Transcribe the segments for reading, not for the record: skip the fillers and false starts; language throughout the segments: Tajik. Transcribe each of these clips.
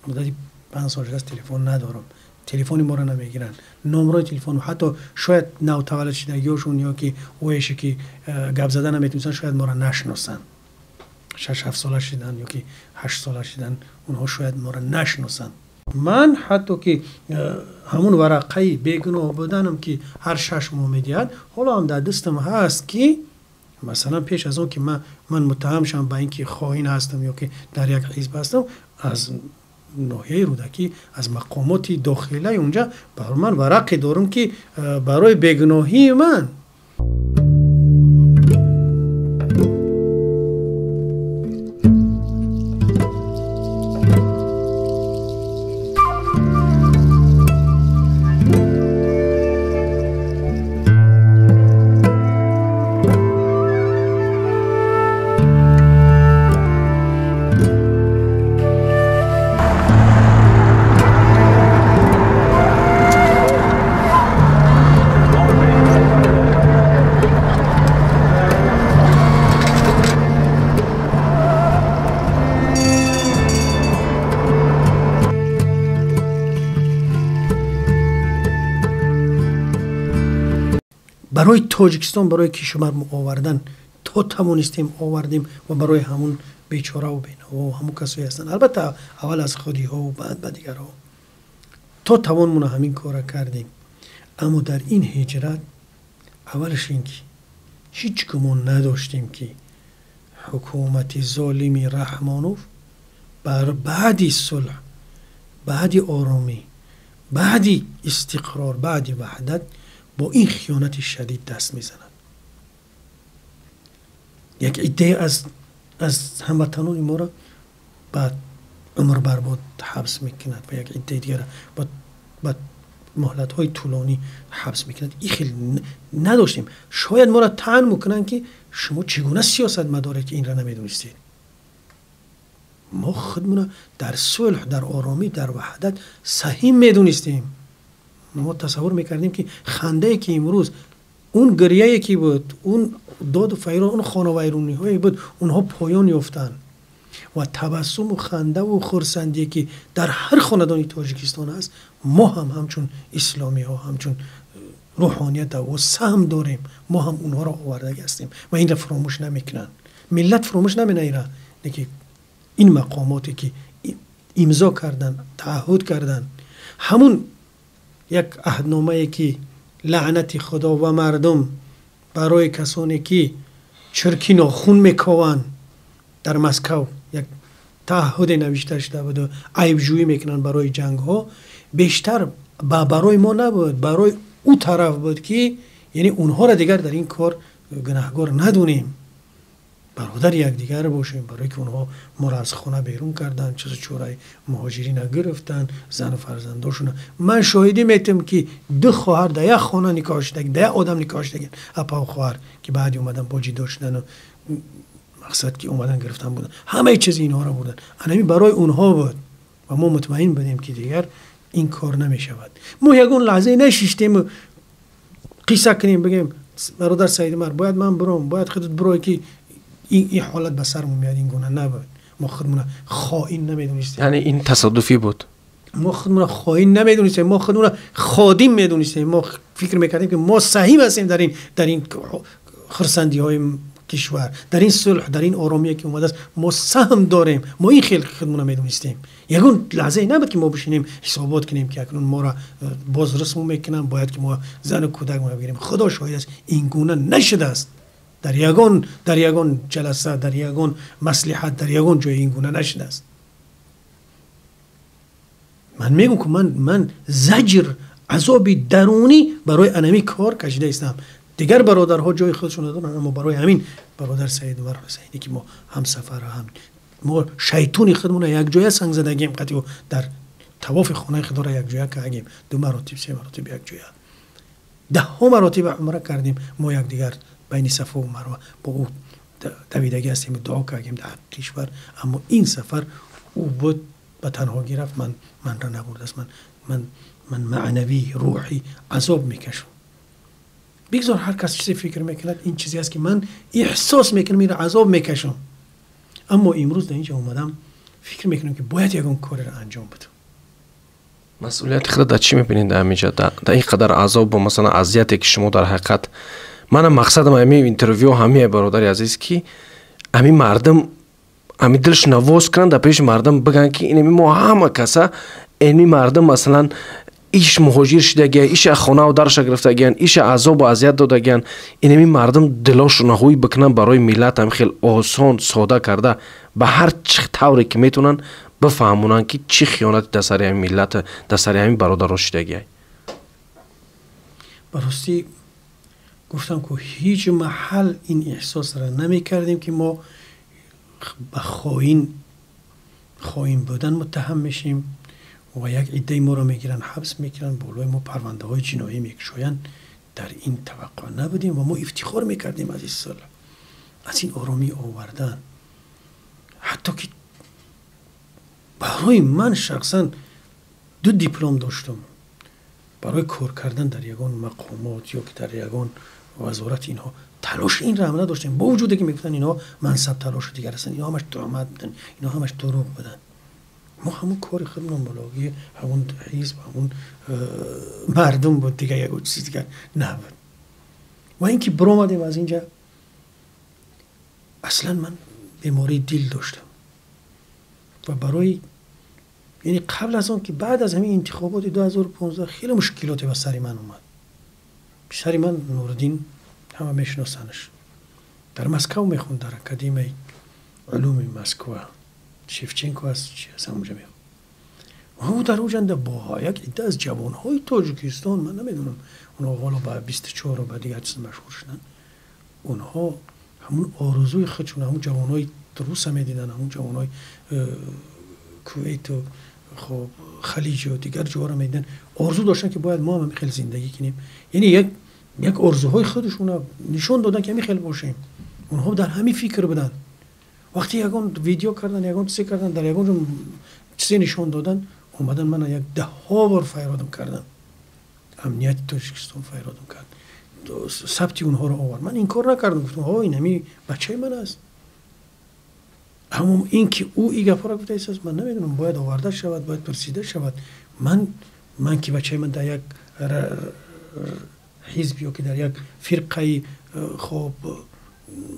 Муддати 5 сол шудааст телефон надорам. Телефони моро намегиранд. Номрои телефон ҳатто шояд навтаваллуд шудагиҳошон ё ки оеше ки гап зада наметавонистанд, шояд моро нашиносанд. 6-7 сола шуданд ё ки 8 сола шуданд, онҳо шояд моро нашиносанд. Ман ҳатто ки ҳамун варақаи бегуноҳ буданам ки ҳар 6 моҳ медиҳад, ҳоло ҳам дар дастам ҳаст ки масалан пеш аз он ки ман муттаҳам шавам ба ин ки хоин ҳастам ё ки дар як ҳизб ҳастам, аз ноҳияи Рӯдакӣ, аз мақомоти дохилаи унҷа барои ман варақе дорам ки барои бегуноҳии ман. Барои Тоҷикистон, барои кишвар мо овардан то тавонистем овардем ва барои ҳамун бечораву бенаво ҳамун касое ҳастанд, албатта аввал аз худиҳову баъд ба дигарҳо, то тавонмона ҳамин кора кардем. Аммо дар ин ҳиҷрат аввалаш ин ки ҳеҷ гумон надоштем ки ҳукумати золими Раҳмонов бар баъди сулҳ, баъди оромӣ, баъди истиқрор, баъди ваҳдат бо ин хиёнати шадид даст мезанад. Як иддае аз ҳамватанони моро ба умр барбод ҳабс мекунад ва як иддаи дигара ба муҳлатҳои тӯлонӣ ҳабс мекунад. Ин хел надоштем. Шояд моро таън мекунанд ки шумо чӣ гуна сиёсатмадоред ки инро намедонистед. Мо худмона дар сулҳ, дар оромӣ, дар ваҳдат саҳим медонистем. Мо тасаввур мекардем ки хандае ки имрӯз, он гиряе ки буд, он доду файрон, он хонавайрониҳое буд, онҳо поён ёфтанд ва табассуму хандаву хурсандие ки дар ҳар хонадони Тоҷикистон аст, мо ҳам ҳамчун исломиҳо, ҳамчун рӯҳоният ва саҳм дорем, мо ҳам онҳоро овардагӣ ҳастем ва инро фуромӯш намекунанд. Миллат фуромӯш намекунад, лекин ин мақомоте ки имзо карданд, таъҳуд карданд, ҳамун як аҳдномае ки лаънати Худо ва мардум барои касоне ки чирки нохун мекованд дар Москав як таъҳуде навишта шуда буду айбҷӯӣ мекунанд барои ҷангҳо, бештар барои мо набуд, барои ӯ тараф буд ки яъне онҳоро дигар дар ин кор гунаҳгор надонем, бародари якдигар бошем, барое ки онҳо моро аз хона берун карданд, чизу чораи муҳоҷирина гирифтанд, зану фарзандошона. Ман шоҳидӣ метам ки ду хоҳар дар як хона никоҳ шудагӣ, дар як одам никоҳ шудагӣ, апаву хоҳар ки баъди омадан бо ҷидо шудану мақсад ки омадан гирифтан буданд, ҳамаи чизи инҳоро бурданд. Анами барои онҳо буд ва мо мутмаин будем ки дигар ин кор намешавад. Мо ягон лаҳзае нашиштему қисса кунем, бигем бародар Саидумар, бояд ман буром, бояд худат бурой ки ин ҳолат ба сармон меояд. Ин гуна набуд. Мо худмона хоин намедонистем. Яъне ин тасодуфӣ буд. Мо худмона хоин намедонистем, мо худмона ходим медонистем. Мо фикр мекардем ки мо саҳим ҳастем дар ин хурсандиҳои кишвар, дар ин сулҳ, дар ин оромие ки омадааст, мо саҳм дорем. Мо ин хел худмона медонистем. Ягон лаҳзае набуд ки мо бишинем ҳисобот кунем ки акнун моро боз расму мекунанд, бояд ки мо зану кӯдакмона бигирем. Худо шоҳид аст, ин гуна нашудааст. Дар ягон ҷаласа, дар ягон маслиҳат, дар ягон ҷои ин гуна нашудааст. Ман мегӯм ки ман заҷр, азоби дарунӣ барои анами кор кашида истам. Дигар бародарҳо ҷои худшон доранд, аммо барои ҳамин бародар Саидумар Ҳусайнӣ ки мо ҳамсафар, ҳам мо шайтони худмона якҷоя санг задагем, қатъи дар тавофи хонаи худоро якҷоя кардем, 2 маротиб, 3 маротиб якҷоя, 10 маротиба умра кардем. Мо якдигар байни Сафо ва Марва бо ӯ давидагӣ ҳастем, дуо кардем дар ҳаққи кишвар. Аммо ин сафар ӯ буд ба танҳогӣ рафт, манро набурдааст. Ман маънавӣ, рӯҳӣ азоб мекашам. Бигзор ҳар кас чизе фикр мекунад, ин чизе аст ки ман эҳсос мекунам, инро азоб мекашам. Аммо имрӯз дар инҷо омадам, Фикр мекунам, ки бояд ягон кореро анҷом бидам. Масъулияти худро дар чӣ мебинед дар ҳамин ҷо, дар ин қадар азобу, масалан, азияте, ки шумо дар ҳақиқат? Манам мақсадам ҳамин интервю ҳамие, бародари азиз, ки ҳамин мардум ҳамин дилш навоз кунанд, дар пеши мардум бигӯянд, ки инами мо ҳама каса, ини мардум, масалан, иш муҳоҷир шудагия, иша хонаву дарша гирифтагиян, иша азобу азият додагиян, инами мардум дилошона ҳуй бикунанд барои миллат. Ҳам хел осон, сода карда, ба ҳар чӣ тавре ки метавонанд, бифаҳмонанд, ки чӣ хиёнати дар сари ҳамин миллат, дар сари ҳамин бародаро шудагиай. Ба ростӣ гуфтам, ку ҳеҷ маҳал ин эҳсосро намекардем, ки мо ба хоин будан муттаҳам мешем ва як иддаи моро мегиранд, ҳабс мекунанд, болои мо парвандаҳои ҷиноӣ мекушоянд. Дар ин таваққӯъ набудем ва мо ифтихор мекардем аз ин сулҳ, аз ин оромӣ овардан. Ҳатто ки барои ман шахсан ду диплом доштам, барои кор кардан дар ягон мақомот ё ки дар ягон вазорати инҳо талоши инро ҳам надоштем, бо вуҷуде ки мегуфтанд, инҳо мансаб талошу дигар ҳастанд. Инҳо ҳамаш туҳмат буданд, инҳо ҳамаш дурӯғ буданд. Мо ҳамун кори худмон, бологии ҳамун ҳизб, ҳамун мардум буд, дигар ягон чизи дигар набуд. Ва ин ки биромадем аз инҷа, аслан ман бемории дил доштам ва барои, яъне қабл аз он ки баъд аз ҳамин интихоботи 2015 хеле мушкилоте ба сари ман омад. Писари ман Нуриддин, ҳама мешиносанаш, дар Москав мехонд, дар Академияи улуми Москва, Шевченко аст, чи аст, ҳамонҷа мехонд. Ӯ дар оҷанда бо як идда аз ҷавонҳои Тоҷикистон, ман намедонам, онҳо ҳоло ба 24 ба дигар чиз машҳур шуданд, онҳо ҳамун орзуи худшон, ҳамун ҷавонҳои руса медиданд, ҳамун ҷавонҳои Кувейту, хоб, Халиҷу дигар ҷоҳоро медиданд, орзу доштанд, ки бояд мо ҳам хеле зиндагӣ кунем. Яъне як орзуҳои худашонро нишон доданд, ки ҳамин хел бошем. Онҳо дар ҳамин фикр буданд. Вақте ягон видео кардан, ягон чизе кардан, дар ягон ҷо чизе нишон додан, омадан мана як даҳҳо бор файродам кардам. Амнияти Тоҷикистон файродам кард, сабти онҳоро овард. Ман инкор накардам, гуфтам: «Ҳо, ин ҳами бачаи ман аст». Аммо ин ки ӯ и гапҳоро гуфта истааст, ман намедонам, бояд оварда шавад, бояд пурсида шавад. Ман ки бачаи ман дар як ҳизб ё ки дар як фирқаи, хоб,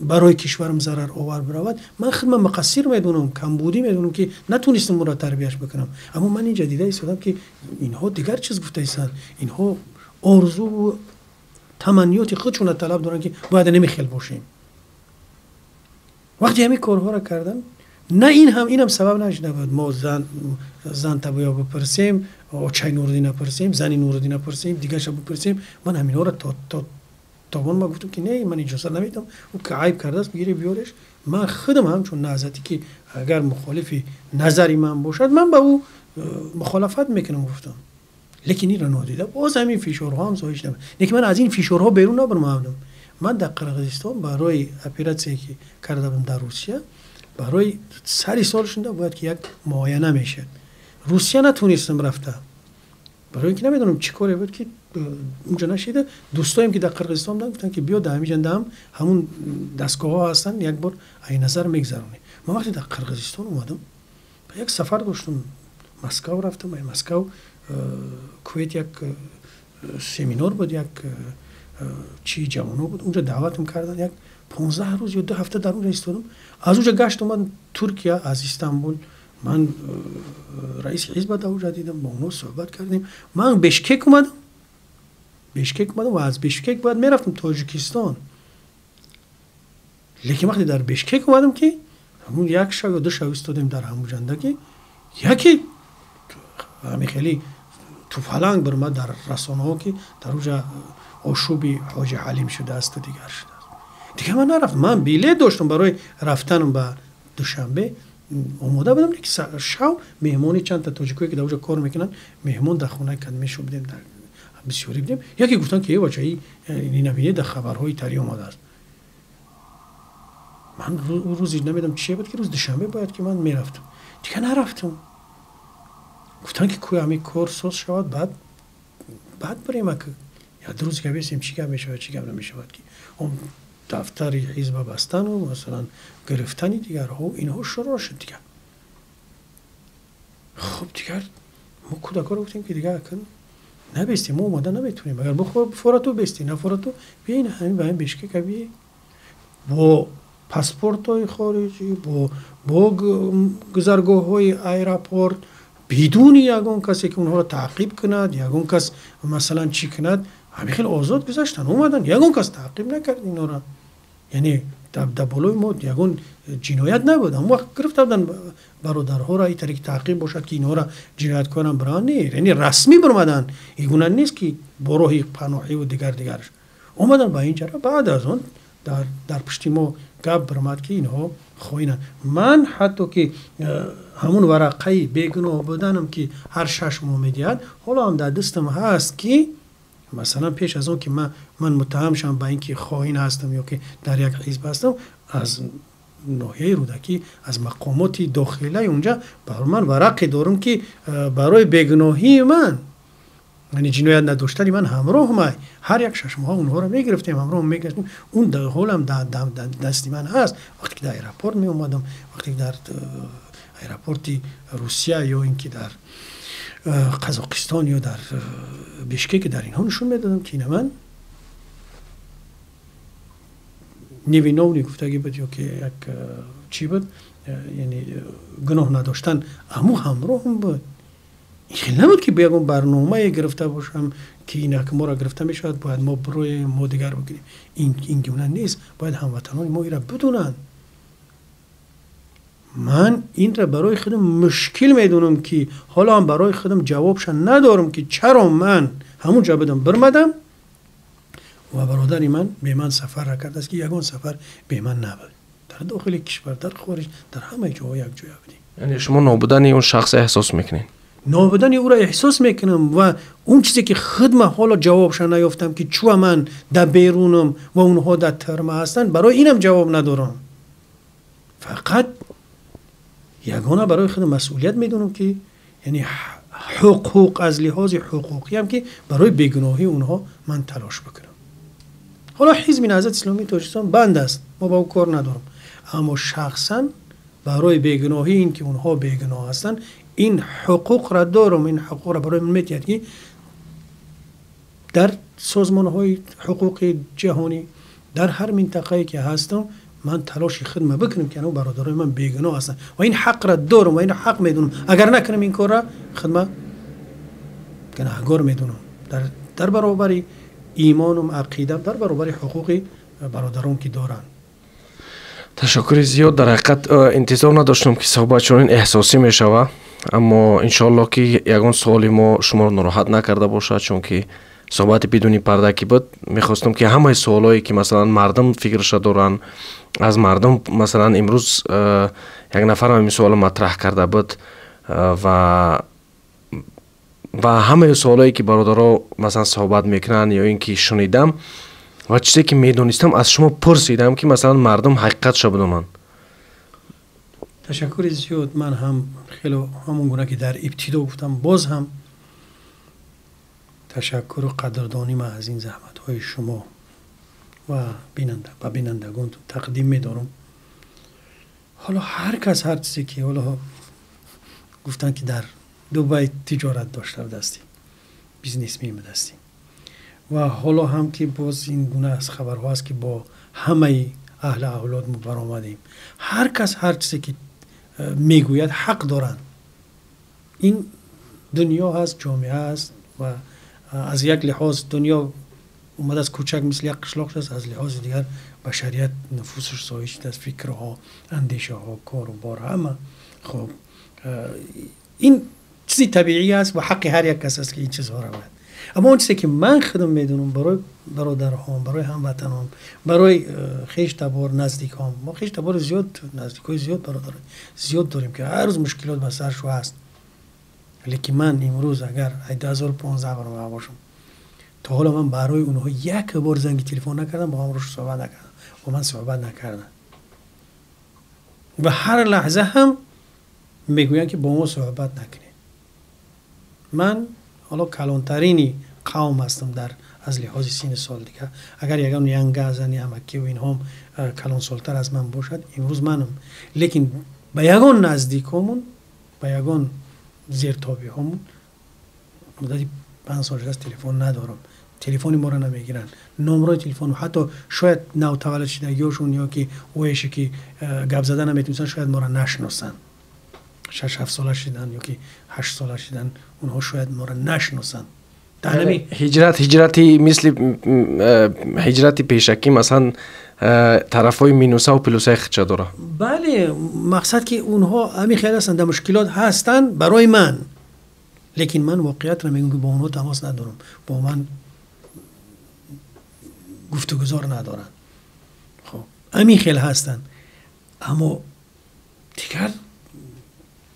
барои кишварам зарар овар биравад, ман худман муқассир медонам, камбудӣ медонам, ки натонистам ӯро тарбияш бикунам. Аммо ман инҷа дида истодам, ки инҳо дигар чиз гуфта истанд. Инҳо орзуву таманниёти худшонро талаб доранд, ки бояд намехел бошем. Вақте ҳамин корҳоро кардан, на ин ҳам, инам сабаб нашуда буд. Мо зан табоё бипурсем, очаи Нуриддина пурсем, зани Нуриддина пурсем, дигарша бипурсем. Ман ҳаминҳоро то тогон ма гуфтам, ки не, ман иҷоза намедам. Ӯ ки айб кардааст, бигире, биёреш. Ман худам ҳамчун наҳзатӣ, ки агар мухолифи назари ман бошад, ман ба ӯ мухолафат мекунам, гуфтам. Лекин инро нодида, боз ҳамин фишорҳо ҳам зоҳир шуда. Лекин ман аз ин фишорҳо берун набаромадам. Ман дар Қирғизистон барои оператсие, ки карда будам дар Русия, барои сари сол шуда бояд ки як муояна мешад. Русия натонистам рафта, барои ин ки намедонам чӣ коре буд, ки унҷа нашида. Дӯстоем, ки дар Қирғизистон буданд, гуфтанд, ки биё, дар ҳамин ҷанда ҳам ҳамун дастгоҳҳо ҳастанд, як бор ай назар мегзаронӣ. Ман вақте дар Қирғизистон омадам, як сафар доштам, Москав рафтам, ай Москав Кувейт, як семинар буд, як чи ҷавоно буд, унҷа даъватам карданд. Як 15 рӯз ё 2 ҳафта дар унҷа истодам. Аз унҷа гашт омадам Туркия. Аз Истанбул ман раиси ҳизба дар унҷа дидам, бо онҳо суҳбат кардем. Ман Бешкек омадам, Бешкек омадам ва аз Бешкек бояд мерафтам Тоҷикистон. Лекин вақте дар Бешкек омадам, ки ҳамун як шаб ё 2 шаб истодем дар ҳамун ки яке ҳамин хеле туфаланг баромад дар расонаҳо, ки дар унҷа ошӯби Ҳоҷи Ҳалим шудаасту дигар шудааст. Дигар ман нарафтам. Ман билет доштам, барои рафтанам ба Душанбе омода будам, лекин шав меҳмони чандта тоҷикое, ки дар онҷо кор мекунанд, меҳмон дар хонаи кадмешо будем, бисёрӣ будем. Яке гуфтанд, ки э бача, ина бинед, дар хабарҳои тарӣ омадааст. Ман рӯзи намедонам чие буд, ки рӯзи душанбе бояд ки ман мерафтам, дигар нарафтам. Гуфтанд, ки кӯи ҳамин кор соз шавад, баъд бирем, як рӯз гап бесем, чӣ гап мешавад, чӣ гап намешавад, ки он дафтари ҳизба бастану, масалан, гирифтани дигарҳо, инҳо шурӯъ шуд дигар. Хуб, дигар мо кӯдакҳоро гуфтем, ки дигар набестем, мо омода наметавонем. Агар форату бести, нафорату биёин ҳамин ба ҳамин Бишкека биёй бо паспортҳои хориҷӣ, бо гузаргоҳҳои аэропорт, бидуни ягон касе ки онҳоро таъқиб кунад, ягон кас масалан чӣ кунад, ҳамин хел озод гузаштанд, омаданд, ягон кас таъқиб накард инҳоро. Яъне дар болои мо ягон ҷиноят набуд. Ҳамон вақт гирифта буданд бародарҳоро, ин тариқи таъқиб бошад, ки инҳоро ҷинояткорам биранд, не, яъне расмӣ биромаданд. Ин гуна нест, ки бо роҳи паноҳиву дигар дигараш омаданд ба ин ҷара. Баъд аз он дар пушти мо гап биромад, ки инҳо хоинанд. Ман ҳатто ки ҳамун варақаи бегуноҳ буданам, ки ҳар 6 моҳ медиҳад, ҳоло ҳам дар дастам ҳаст, ки масалан пеш аз он ки ман муттаҳам шавам ба ин ки хоин ҳастам ё ки дар як ҳизб ҳастам, аз ноҳияи Рӯдакӣ, аз мақомоти дохилаи унҷа барои ман варақе дорам, ки барои бегуноҳии ман, яъне ҷиноят надоштани ман ҳамроҳ май. Ҳар як 6 моҳа онҳоро мегирифтем, ҳамроҳ мегаштем. Он ҳолам дасти ман ҳаст. Вақте ки дар аэропорт меомадам, вақте ки дар аэропорти Русия ё ин ки дар Қазоқистон ё дар Бишкек, дар инҳо нишон медодам, ки ина ман невиновный гуфтагӣ буд ё ки як чӣ буд, яъне гуноҳ надоштан, аму ҳамроҳам буд. Ин хел набуд, ки ягон барномае гирифта бошам, ки инак моро гирифта мешавад, бояд мо бироем, мо дигар бикунем. Ин гуна нест. Бояд ҳамватанони мо инра бидонанд. Ман инра барои худам мушкил медонам, ки ҳоло ҳам барои худам ҷавобша надорам, ки чаро ман ҳамун ҷо будам, бирмадам ва бародари ман бе ман сафар накардааст, ки ягон сафар бе ман набуд, дар дохили кишвар, дар хориҷ, дар ҳамаи ҷоҳо якҷоя будем. Яъне шумо нобудани он шахс эҳсос мекунед? Нобудани ӯро эҳсос мекунам ва он чизе ки худма ҳоло ҷавобша наёфтам, ки чӯа ман дар берунам ва онҳо дар тюрьма ҳастанд, барои инам ҷавоб надорам. Фақат ягона барои худам масъулият медонам, ки яъне ҳуқуқ, аз лиҳози ҳуқуқиам, ки барои бегуноҳии онҳо ман талош бикунам. Ҳоло Ҳизби Наҳзати Исломии Тоҷикистон банд аст, мо ба ӯ кор надорам, аммо шахсан барои бегуноҳӣ, ин ки онҳо бегуноҳ ҳастанд, ин ҳуқуқра дорам. Ин ҳуқуқра барои ман метиҳад, ки дар созмонҳои ҳуқуқи ҷаҳонӣ, дар ҳар минтақае ки ҳастам, ман талоши хидма бикунам, ки анав бародарои ман бегуноҳ ҳастанд ва ин ҳақра дорам ва ин ҳақ медонам. Агар накунам ин корра, хидма гунаҳгор медонам дар баробари имонум, ақидам, дар баробари ҳуқуқи бародарон, ки доранд. Ташаккури зиёд. Дар ҳақиқат интизор надоштам, ки суҳбат чунин эҳсосӣ мешава, аммо иншоалло, ки ягон суоли мо шуморо нороҳат накарда бошад, чунки суҳбати бидуни парда ки буд, мехостам, ки ҳамаи суолое, ки масалан мардум фикраша доранд, аз мардум, масалан имрӯз як нафарам ин суоло матраҳ карда буд ва ҳамаи суолое, ки бародаро масалан суҳбат мекунанд ё ин ки шунидам ва чизе ки медонистам, аз шумо пурсидам, ки масалан мардум ҳақиқатша бидонанд. Ташаккури зиёд. Ман ҳам хеле, ҳамон гуна ки дар ибтидо гуфтам, боз ҳам ташаккуру қадрдонима аз ин заҳматҳои шумо ва ба бинандагонтон тақдим медорам. Ҳоло ҳар кас ҳар чизе ки ҳоло гуфтанд, ки дар Дубай тиҷорат дошта будастӣ, бизнесмен будастӣ ва ҳоло ҳам ки боз ин гуна аз хабарҳо аст, ки бо ҳамаи аҳли авлод мо баромадем, ҳар кас ҳар чизе ки мегӯяд, ҳақ доранд. Ин дунё ҳаст, ҷомеа аст ва аз як лиҳоз дунё омадааст кӯчак, мисли як қишлоқ шудааст, аз лиҳози дигар башарият нуфусаш зоид шудааст, фикрҳо, андешаҳо, кору бор, ҳама. Хуб, ин чизи табиӣ аст ва ҳаққи ҳар як кас аст, ки ин чизҳоро бояд. Аммо он чизе ки ман худам медонам, барои бародарҳом, барои ҳамватанон, барои хештабор, наздикҳом, мо хештабори зиёд, наздикҳои зиёд, бародарои зиёд дорем, ки ҳар рӯз мушкилот ба саршу ҳаст. Лекин ман имрӯз агар 2015 баромада бошам, то ҳоло ман барои онҳо як бор занги телефон накардам, бо ҳамроҳ суҳбат накардам, бо ман суҳбат накардам ва ҳар лаҳза ҳам мегӯянд, ки бо мо суҳбат накунед. Ман ҳоло калонтарини қавм ҳастам дар аз лиҳози синни сол. Дигар агар ягон янга зани амакиву инҳом калонсолтар аз ман бошад, имрӯз манам. Лекин ба ягон наздикомон, ба ягон Зертобеҳомон муддати 5 сол шудааст, телефон надорам, телефони моро намегиранд, номрои телефон ҳатто шояд навтаваллуд шудагиҳошон ё ки оеше ки гап зада наметавонистанд, шояд моро нашиносанд. 6-7 сола шидан ё ки 8 сола шидан, онҳо шояд моро нашиносанд. Ҳиҷрати мисли ҳиҷрати пешакӣ, масалан, тарафҳои минусаву плюсаи худша дорад. Бале, мақсад ки онҳо ҳамин хел ҳастанд, дар мушкилот ҳастанд барои ман, лекин ман воқеиятро мегӯям, ки бо онҳо тамос надорам, бо ман гуфтугузор надоранд. Хоб, ҳамин хел ҳастанд. Аммо дигар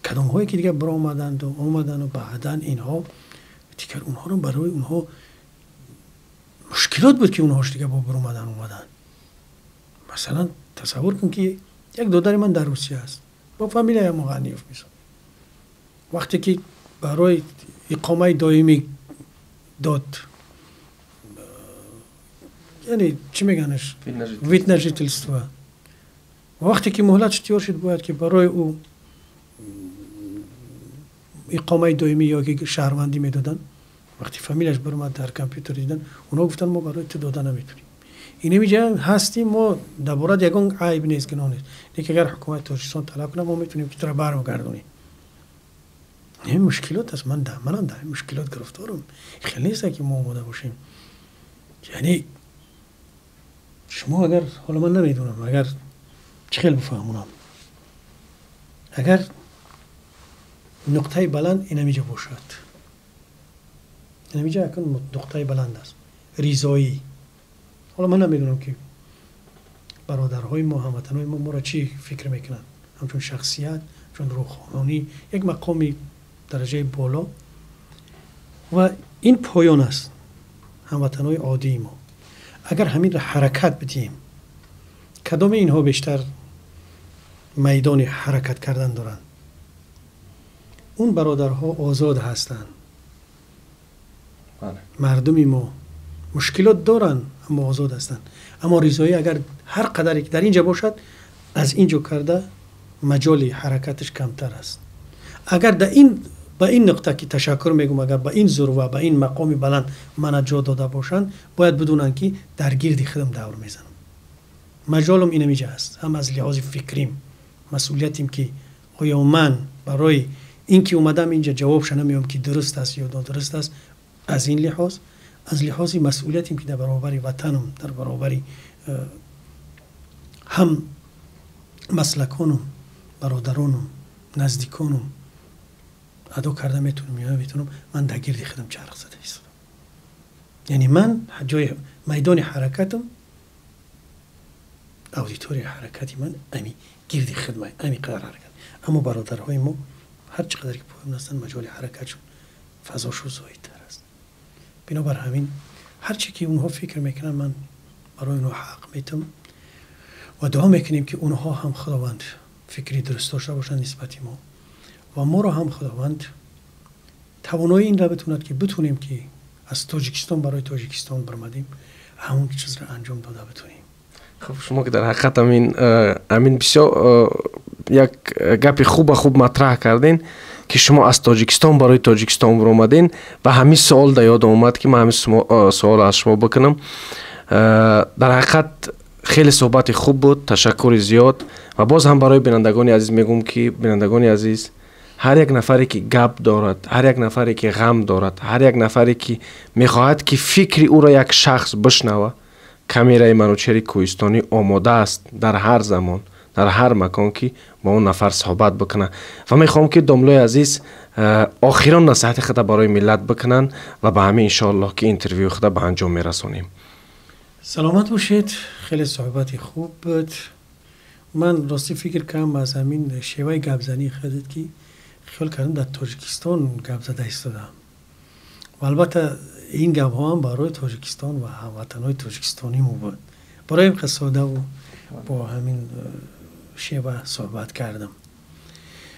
кадомҳое ки дигар баромаданду омадану баъдан инҳо дигар онҳоро, барои онҳо мушкилот буд, ки онҳош дигар бо баромадан омаданд. Масалан, тасаввур кун, ки як додари ман дар Русия аст бо фамилияи Муғаниев. Мисол, вақте ки барои иқомаи доимӣ дод, яъне чӣ меганаш, вид на жительство, вақте ки муҳлатш тиёр шуд, бояд ки барои ӯ иқомаи доимӣ ё ки шаҳрвандӣ медоданд, вақте фамилияш баромад, дар компютер дидан, онҳо гуфтанд: «Мо барои ту дода наметавонем». Инамиҷа ҳастим мо, дар борад ягон айб нест, гуноҳ нест, лекин агар ҳукумати Тоҷикистон талаб кунад, мо метавонем ки тура баргардонем. Ин мушкилот аст. Манам дар мушкилот гирифторам. Хеле нест, ки мо омода бошем. Яъне шумо агар, ҳоло ман намедонам, агар чӣ хел бифаҳмонам, агар нуқтаи баланд инамиҷа бошад, инамиҷа акун нуқтаи баланд аст, ризоӣ. Ҳоло ман намедонам, ки бародарҳои мо, ҳамватанҳои мо моро чӣ фикр мекунанд, ҳамчун шахсият, ҳамчун рӯҳонӣ, як мақоми дараҷаи боло, ва ин поён аст, ҳамватанҳои оддии мо. Агар ҳаминро ҳаракат бидиҳем, кадоме инҳо бештар майдони ҳаракат кардан доранд? Он бародарҳо озод ҳастанд. Мардуми мо мушкилот доранд, аммо озод ҳастанд. Аммо ризоӣ агар ҳар қадаре ки дар ин ҷа бошад, аз ин ҷо карда маҷоли ҳаракаташ камтар аст. Агар дар ин ба ин нуқта ки ташаккур мегӯм, агар ба ин зурва, ба ин мақоми баланд мана ҷо дода бошанд, бояд бидонанд, ки дар гирди худам давр мезанам, маҷолам инамиҷа аст. Ҳам аз лиҳози фикрим, масъулиятим, ки оё ман барои ин ки омадам инҷа, ҷавобша намеём, ки дуруст аст ё нодуруст аст, аз ин лиҳоз, аз лиҳози масъулиятим, ки дар баробари ватанам, дар баробари ҳам маслаконам, бародаронам, наздиконам адо карда метавонам ё наметавонам. Ман дар гирди худам чарх зада истодам, яъне ман ҷои майдони ҳаракатам, аудиторияи ҳаракати ман ами гирди хидма, ами қадар ҳаракат. Аммо бародарҳои мо ҳар чӣ қадар ки поён ҳастанд, маҷоли ҳаракатшон, фазошу зоидтар аст. Бинобар ҳамин, ҳар чӣ ки онҳо фикр мекунанд, ман барои онҳо ҳақ метам ва дуо мекунем, ки онҳо ҳам Худованд фикри дуруст дошта бошанд нисбати мо ва моро ҳам Худованд тавонои инро битонад, ки битонем, ки аз Тоҷикистон барои Тоҷикистон баромадем, ҳамон чизро анҷом дода битонем. Хуб, шумо ки дар ҳақиқат амин бисёр як гапи хуба хуб матраҳ карден, ки шумо аз Тоҷикистон барои Тоҷикистон баромаден, ва ҳамин суол дар ёдам омад, ки ман ҳамин суолро аз шумо бикунам. Дар ҳақиқат хеле суҳбати хуб буд, ташаккури зиёд. Ва боз ҳам барои бинандагони азиз мегӯм, ки бинандагони азиз, ҳар як нафаре ки гап дорад, ҳар як нафаре ки ғам дорад, ҳар як нафаре ки мехоҳад, ки фикри ӯро як шахс бишнава, камераи Манучери Кӯҳистонӣ омода аст дар ҳар замон, дар ҳар макон, ки бо он нафар суҳбат бикунад. Ва мехоҳам, ки домлои азиз охирон насиҳати худа барои миллат бикунанд ва ба ҳамин, иншоаллоҳ, ки интервюи худа ба анҷом мерасонем. Саломат бошед, хеле суҳбати хуб буд. Ман ростӣ фикр кардам, аз ҳамин шеваи гапзании худат, ки хиёл кардам, дар Тоҷикистон гап зада истодам. Ва албатта ин гапҳоам барои Тоҷикистон ва ҳамватанҳои тоҷикистонимо буд. Барои ин содаву бо ҳамин шева суҳбат кардам.